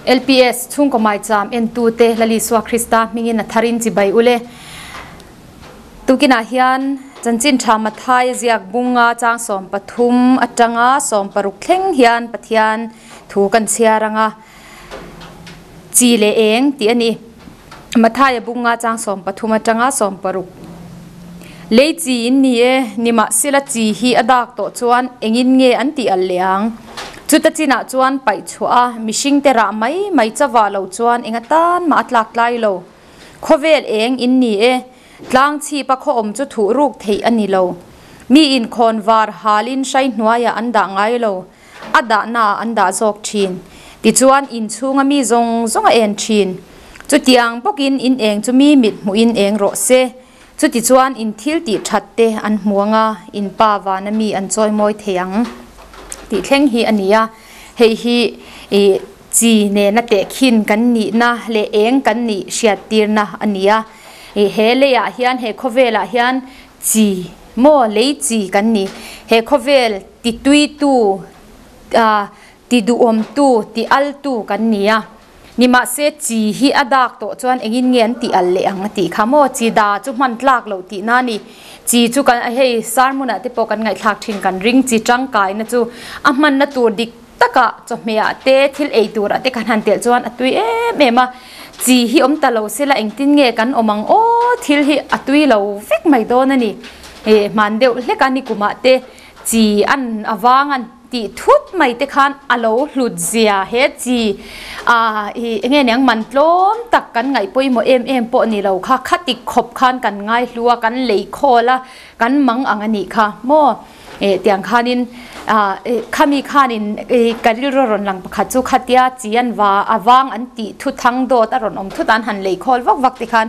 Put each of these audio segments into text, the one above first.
LPS chhungkaw maicham entute Lal Isua Krista hmingin a tharin chibai ule. Tukinah hian chanchin tha Mathai ziak bunga chang 13 atanga 16 thleng hian Pathian thu kan chhiar anga chi leh eng tih a ni. Mathai bunga chang 13 atanga 16 Lei chi in ni e, nimahsela chi hi a dak tawh chuan engin nge an tih al leh ang. Chuta chinah chuan paih chhuah a, mihring te rah mai mai chawah lo chuan eng atan mah a tlak tlai lo. Khawvel eng in ni e, tlang chhip a khaw awm chu thuh ruk theih a ni lo. Mi inkhawn var halin hrai hnuaiah an dah ngai lo, a dahnaah an dah zawk thin. Tichuan inchhunga mi zawng zawng a en thin. Chutiang bawkin in eng chu mi mit hmuhin eng rawh se. Chutichuan in thil tih that te an hmu anga in pa vana mi an chawi mawi thei ang tih thleng hi a ni a. Hei hi i chi nena tehkhin kan nihna leh eng kan nih hriattirna a ni a. I he leiah hian he khawvelah hian chi maw lei chi kan ni. He khawvel ti tuitu ti duhawmtu ti altu kan ni a. Nimahse chi hi a dak tawh chuan engin nge an tih al leh ang a tih kha maw? Chi da chu hman tlak loh tih na a ni. Chi chu kan hei sermon ah te pawh kan ngaihthlak thin kan ring chi tangkaina chu a hmanna tur dik takah chawhmeh ah te thil ei tur ah te kan han telh chuan a tui em em a. Chi hi awm ta lo sela engtin nge kan awm ang aw thil hi a tui lo vek mai dawn a ni. Hman deuh hlek a nikumah te chi an avang an. Tih thut mai te khan a lo hlut zia he chi ah ih enge niang man tlawm tak kan ngaih pawimawh em em pawh ni lo kha khatik khawp khan kan ngai hlu a kan lei khawl a kan mang ang a nih kha maw eh tiang khanin ah khami khanin ih ka rilru rawn lang pakhat chu khatia chi an va a vang an tih thu thang dawt a rawn awm thut a an han lei khawl vak vak te khan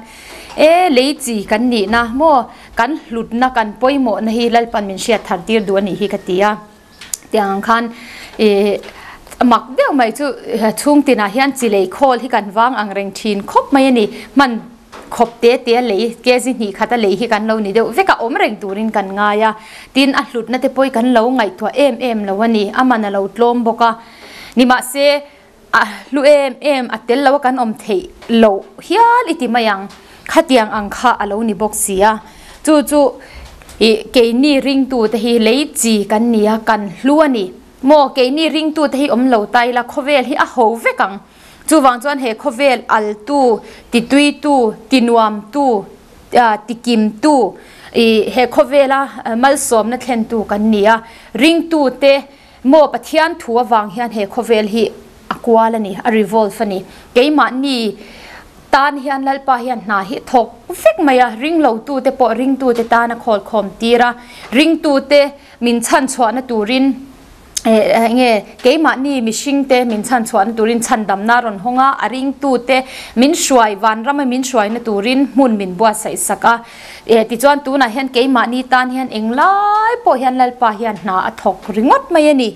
e lei chi kan nih na maw kan hlutna kan pawimawhna hi Lalpan min hriat thar tir duh a nih hi ka ti a. Tiang ang khan ih mak deuh mai chu chhung tinah hian chi lei khawl hi kan vang ang reng thin khawp mai a ni. Hman khawp te te a lei kg hnih khat a lei hi kan lo ni deuh vek a awm reng turin kan ngai a. Tin a hlutna te pawh hi kan lo ngaihtuah em em lo a ni. A man a lo tlawm bawk a. Nimahse a hlu em em a tel lo a kan awm theih loh hial i ti mai ang. Khatiang ang kha a lo ni bawk si a. Chu chu ih keini ringtute hi lei chi kan ni a, kan hlu a ni. Maw keini ringtute hi awm lo ta ila khawvel hi a ho vek ang. Chuvang chuan he khawvel altu, tituitu, tinuamtu, tikimtu ih he khawvela malsawmna thlentu kan ni a. Ringtute Maw Pathian thu avang hian he khawvel hi a kual a ni, a revolve a ni. Keimahni tan hian Lalpa hian hna hi thawk vek mai a, ringlotute pawh ringtute tan a khawlkhawm tir a, ringtute min chhanchhuahna turin enge keimahni mihringte min chhanchhuahna turin chhandamna a rawn hawng a, a ringtute min hruai vanrama min hruaina turin hmun min buatsaih sak a. E tichuan tunah hian keimahni tan hian englai pawh hian Lalpa hian hna a thawk ringawt mai a ni.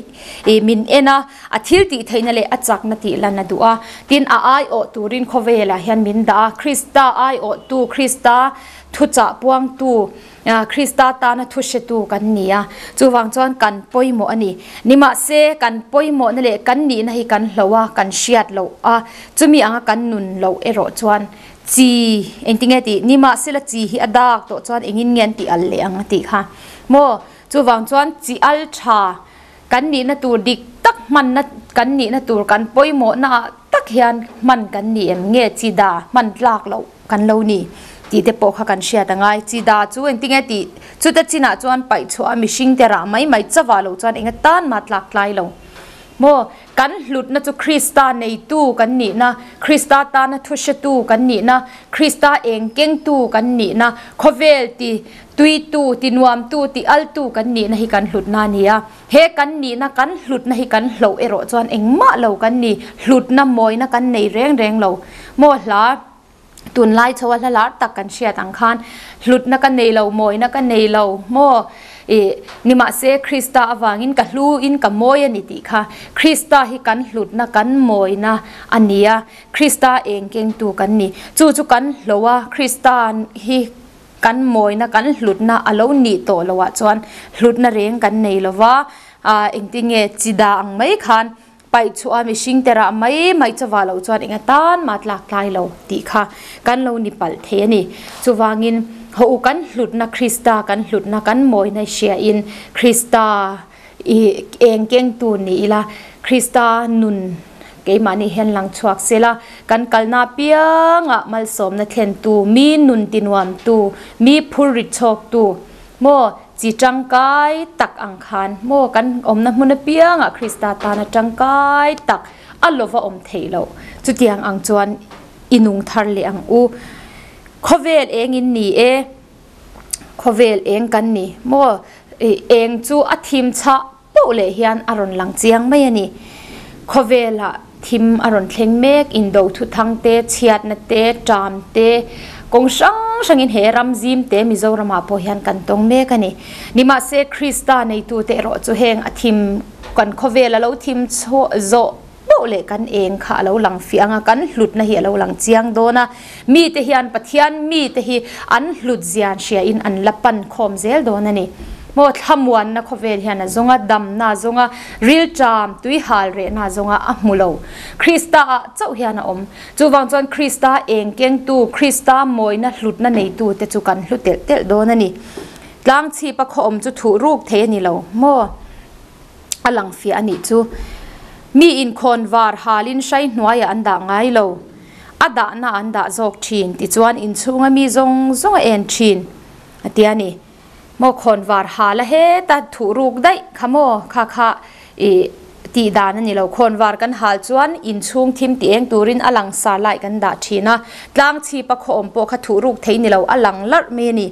E min en a, a thil tih theihna leh a chakna tih lan a duh a. Tin a aiawh turin khawvelah hian min dah a, Krista aiawhtu, Krista thuchah puangtu, Krista tana thu hretu kan ni a. Chuvang chuan kan pawimawh a ni. Nimahse kan pawimawhna leh kan nihna hi kan hloh a, kan hriat loh a, chumi anga kan nun loh erawh chuan Chi, engtinge tih? Nimahsela chi hi a dak tawh chuan engin nge an tih al leh ang a tih kha. Maw? Chuvang chuan chi al tha kan nihna tur dik tak hmanna kan nihna tur kan pawimawhna ah tak hian hman kan ni em nge chi da hman tlak loh kan lo ni tih te pawh kha kan hriat a ngai. Chi da chu engtinge tih? Chuta chinah chuan paih chhuah a mihring te rah mai mai chawah lo chuan enga tan mah tlak tlai lo. Maw? Kan hlutna chu Krista neitu kan nihna, Krista tana thuhretu kan nihna, Krista eng kengtu kan nihna, khawvel ti tuitu, ti nuamtu, ti altu kan nihna hi kan hlutna a ni a. He kan nihna, kan hlutna hi kan hloh erawh chuan engmah lo kan ni, hlutna mawina kan nei reng reng lo. Maw hla Tunlai chho a hla lar tak kan hriat ang khan hlutna ka nei lo, mawina ka nei lo maw? Ih, nimahse Krista avangin ka hlu in ka mawi a ni tih kha Krista hi kan hlutna, kan mawina a ni a, Krista eng kengtu kan ni. Chu chu kan hlo a, Krista hi kan mawina, kan hlutna a lo nih tawh loh ah chuan hlutna reng kan nei lo va, ah engtinge chi da ang mai khan. Paih chhuah a mihring te rah mai mai chawah loh chuan eng atan mah tlak tlai lo tih kha kan lo ni palh thei a ni. Chuvangin haw u kan hlutna Krista kan hlutna kan mawina hriain Krista i eng kengtu ni ila Krista nun keimahni hian lang chhuak sela kan kalna apiangah malsawmna thlentu mi nun tinuamtu mi phur rit chhawktu Maw, chi tangkai tak ang khan maw kan awmna hmun apiangah Krista tana tangkai tak a lova awm theih loh. Chutiang ang chuan i nung thar leh ang u. Khawvel eng in ni e, khawvel eng kan ni. Maw, eng chu a thim chhah poh leh hian a rawn lang chiang mai a ni. Khawvelah thim a rawn thleng mek, indo thuthang te, chhiatna te, ṭam te, kawng hrang hrangin he ram zim te Mizoramah pawh hian kan tawng mek a ni. Nimahse, Krista neitute erawh chu heng a thim kan khawvel a lo thim zawh poh leh kan eng kha a lo lang fiah ang a, kan hlutna hi a lo lang chiang dawn a. Mite hian Pathian mite hi an hlut zian hriain an la pan khawm zel dawn a ni. Maw thlamuanna khawvel hian a zawng a, damna a zawng a, rilṭam, tuihal rehna a zawng a, a hmu lo. Krista ah chauh hian a awm. Chuvang chuan Krista eng kengtu, Krista mawina hlutna neitute chu kan hlu telh telh dawn a ni. Tlangchhip a khaw awm chu thuh ruk thei a ni lo maw? A lang fiah a nih chu. Mi inkhawn var halin hrai hnuaiah an dah ngai lo. A dahna an dah zawk thin tichuan inchhunga mi zawng zawng a en thin a ti a ni. Maw khawn var hal a heta thuh ruk daih kha maw kha kha ih tih dan a ni lo. Khawn var kan hal chuan inchhung thim ti eng turin a lang sar lai kan dah thin a. Tlang chhip a khaw awm pawh kha thuh ruk thei ni lo a lang larh mai a ni.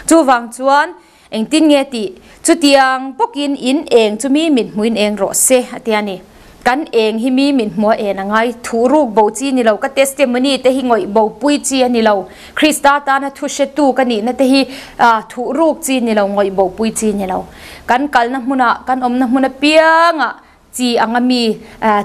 Chuvang chuan Engtin nge tih? Chutiang bawkin in eng chu mi mit hmuin eng rawh se, a ti a ni. Kan eng hi mi mit hmua en a ngai. Thu ruk bo chi ni lo, ka testimony te hi ngawih bo pui chi a ni lo. Krista tana thu hretu ka nihna te hi thuh ruk chi ni lo, ngawih bo pui chi ni lo. Kan kalna hmunah, kan awmna hmun apiangah chi anga mi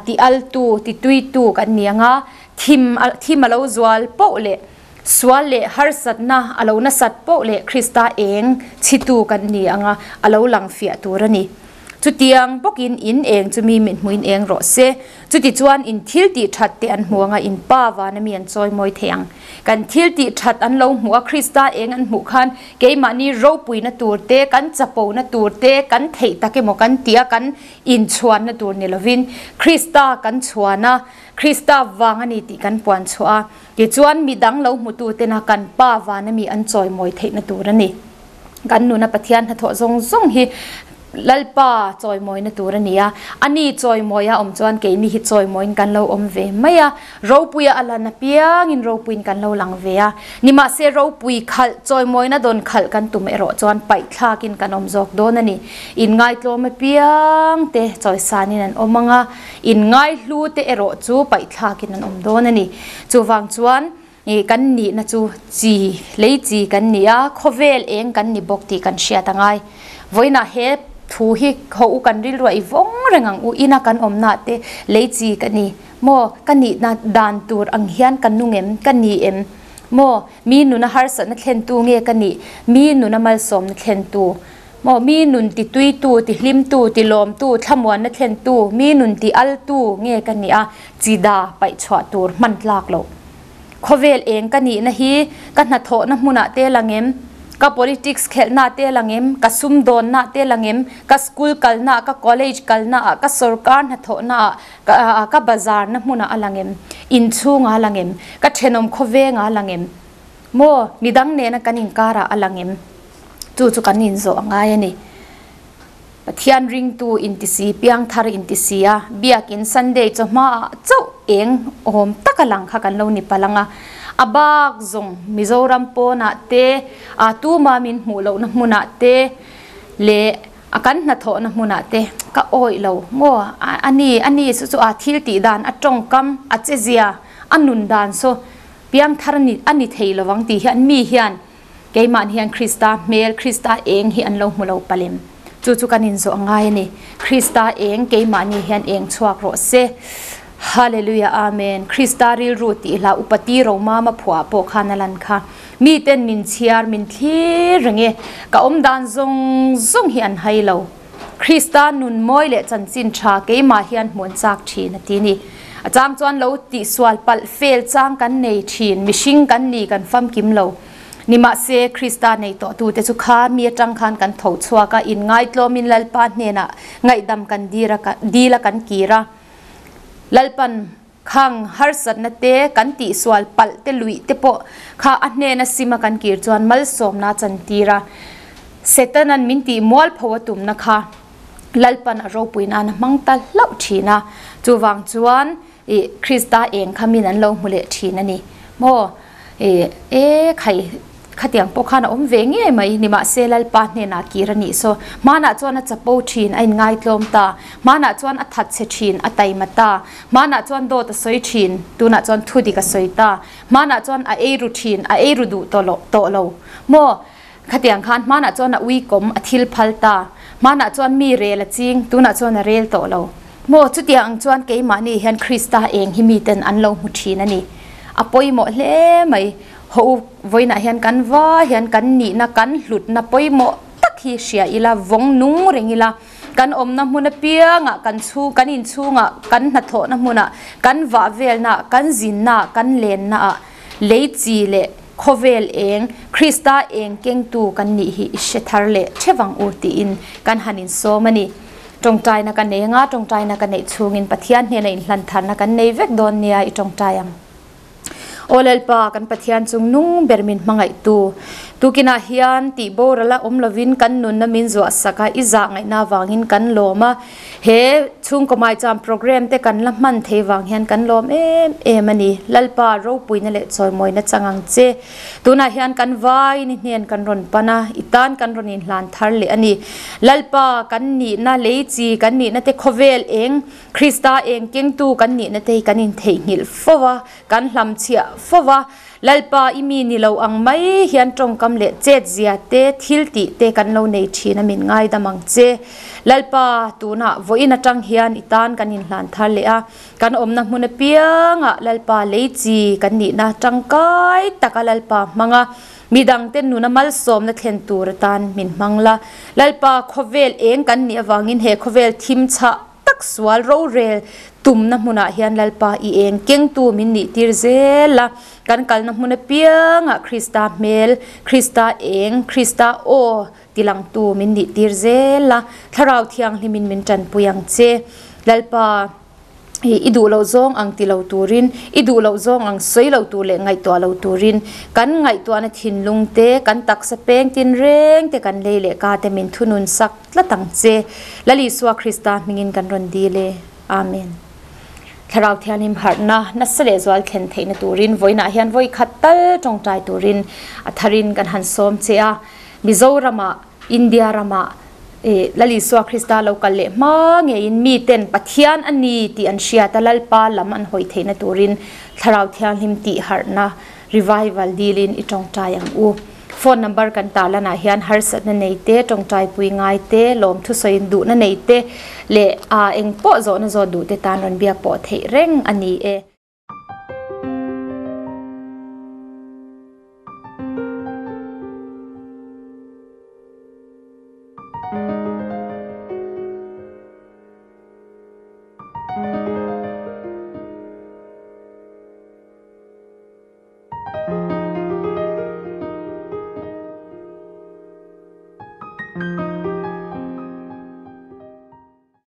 ti altu, ti tuitu kan ni ang a, thim thim a lo zual poh leh sual leh harsatna a lo nasat poh leh Krista eng chhitu kan ni ang a, a lo lang fiah tur a ni. Chutiang bawkin in eng chu mi mithmuin eng rawh se. Chutichuan in thil tih that te an hmu ang a, in Pa vana mi an chawi mawi thei ang. Kan thil tih that an lo hmuh a, Krista eng an hmuh khan keimahni ropuina tur te, kan chapona tur te, kan theih tak emaw kan tih a, kan inchhuanna tur ni lovin Krista kan chhuan a, Krista vang a ni tih kan puan chhuah a, tichuan midang lo hmutu tena kan Pa vana mi an chawimawi theihna tur a ni. Kan nuna Pathian hnathawh zawng zawng hi Lalpa chawimawina tur a ni a, a ni chawimawia awm chuan keini hi chawimawiin kan lo awm ve mai a, ropuia a lan apiangin ropuiin kan lo lang ve a, nimahse ropui khalh, chawimawina dawn khalh kan tum erawh chuan paihthlakin kan awm zawk dawn a ni. Inngaitlawm apiang te chawisanin an awm ang a, inngaihlu te erawh chu paihthlakin an awm dawn a ni. Chuvang chuan I kan nihna chu chi, lei chi kan ni a, khawvel eng kan ni bawk tih kan hriat a ngai. Vawiinah he thu hi ho u kan rilruah i vawng reng ang u, ina kan awmna te lei chi ka ni maw, ka nihna dan tur ang hian ka nung em, ka ni em maw, mi nuna harsatna thlentu nge ka nih, mi nuna malsawmna thlentu maw, mi nun ti tuitu, ti hlimtu, ti lawmtu, thlamuanna thlentu, mi nun ti altu nge ka nih a, chi da paih chhuah tur hman tlak loh. Khawvel eng ka nihna hi ka hnathawhna hmunah te lang em? Ka politics khelhna te lang em? Ka sumdawnna te lang em? Ka school kalna, ka college kalna ah, ka sorkar hnathawhna ah, ka bazarna hmunah a lang em? Inchhungah a lang em? Ka thenawm khawvengah a lang em? Maw, midang nena kan inkarah a lang em? Chu chu kan inzawh a ngai a ni. Pathian ringtu intisi, piangthar intisi a, biakin Sunday chawhma ah chauh eng awm taka lang kha kan lo ni palh ang a. A bak zawng Mizoram pawnah te, a tuma min hmuh lohna hmunah te leh a kan hnathawhna hmunah te ka awih lo maw? A ni, a ni chu chu a thil tih dan, a tawngkam, a chezia, a nun dan saw piangthar a ni thei lovang tih hian mi hian Keimahni hian Krista hmel, Krista eng hi an lo hmu lo palem. Chu chu kan inzawh a ngai a ni. Krista eng keimahni hian eng chhuak rawh se. Hallelujah Amen. Krista rilru tih hla Upati Romama phuah pawh khan a lan kha. Miten min chhiar, min thlir reng e. Ka awm dan zawng zawng hi an hai lo. Krista nun mawi leh chanchin tha keimah hian hmuh an chak thin a ti ni. A chang chuan lo tihsual palh fel chang kan nei thin, mihring kan ni kan famkim lo. Nimahse, Krista nei tawhtute chu kha mi atang khan kan tho chhuak a, inngaitluamin Lalpa hnenah ngaihdam kan dil a kan kir a. Lalpan khang harsatna te, kan tihsual palh te luih te pawh kha a hnena sim a kan kir chuan malsawmna a chantir a. Setanan min tih mualpho a tumna kha Lalpan a ropui nan a hmang ta hlauh thin a. Chuvang chuan I Krista eng kha min an lo hmu leh thin a ni maw? I e khai khatiang pawh khan a awm ve ngei mai nimahse Lalpa hnenah kir a nih saw. Hmanah chuan a chapo thin a inngaitlawm ta, hmanah chuan a that chhe thin a taima ta, hmanah chuan dawt a sawi thin tunah chuan thu dik a sawi ta, hmanah chuan a eiru thin a eiru duh tawh lo maw? Khatiang khan hmanah chuan a uikawm a thil phal ta. Hmanah chuan mi rel a ching, tunah chuan a rel tawh lo. Maw, chutiang ang chuan keimahni hian Krista eng hi miten an lo hmu thin a ni. A pawimawh hle mai. Haw u, vawiinah hian kan va hian kan nihna, kan hlutna pawimawh tak hi hria ila, vawng nung reng ila, kan awmna hmun apiangah, kan chhung, kan inchhungah, kan hnathawhna hmunah, kan vah velnaah, kan zinnaah, kan lennaah, Lei chi leh khawvel eng, Krista eng kengtu kan nih hi i hre thar leh thevang u tiin kan han insawm a ni. Tawngtaina ka nei anga tawngtaina ka neih chhungin Pathian hnena inhlan tharna kan nei vek dawn nia i tawngtai ang. Aw Lalpa, kan Pathian chung nung ber min hmangaihtu, tukinah hian tih boral a awm lovin kan nunna min zuah sak a, i zah ngaihna avangin kan lawm a. He chhungkaw maicham programme te kan la hman thei vang hian kan lawm em em a ni. Lalpa ropuina leh chawimawina chang ang che. Tunah hian kan vai ni hnen kan rawn pan a, i tan kan rawn inhlan thar leh a ni. Lalpa kan nihna lei chi kan nihna te khawvel eng, Krista eng kengtu kan nihna te hi kan intheihnghilh fo a, kan hlamchhiah fo a. Lalpa i mi ni lo ang mai hian tawngkam leh chetzia te, thil tih te kan lo nei thin a min ngaidam ang che. Lalpa, tunah vawiin atang hian i tan kan inhlan thar leh a, kan awmna hmun apiangah Lalpa lei chi kan nihna tangkai taka Lalpa hmanga midangte nuna malsawmna thlen tur atan min hmang la. Lalpa, khawvel eng kan nih avangin he khawvel thim chhah tak sual rorel tumna hmunah hian Lalpa i eng kengtu min nih tir zel a, kan kalna hmun apiangah Krista hmel, Krista eng, Krista aw tilangtu min nih tir zel a, Thlarau Thianghlimin min tanpui ang che. Lalpa i duh loh zawng ang ti lo turin, i duh loh zawng ang sawi lo tur leh ngaihtuah lo turin kan ngaihtuahna thinlung te, kan taksa peng tinreng te kan lei leh ka te min thunun sak Tlat ang che. Lal Isua Krista hmingin kan rawn dil e. Amen. Thlarau Thianghlim harhna nasa leh zual thlen theihna turin vawiinah hian vawi khat tal tawngtai turin a tharin kan han sawm che a. Mizoramah, India ramah eh Lal Isua Krista lo kal leh hma ngeiin miten Pathian a ni tih an hriat a, Lalpa lam an hawi theihna turin Thlarau Thianghlim tih harhna revival dilin i tawngtai ang u. Phone number kan tarlan ah hian harsatna nei te, tawngtaipui ngai te, lawmthusawiin duhna nei te leh aa eng pawh zawhna zawt duh te tan rawn biak pawh theih reng a ni e.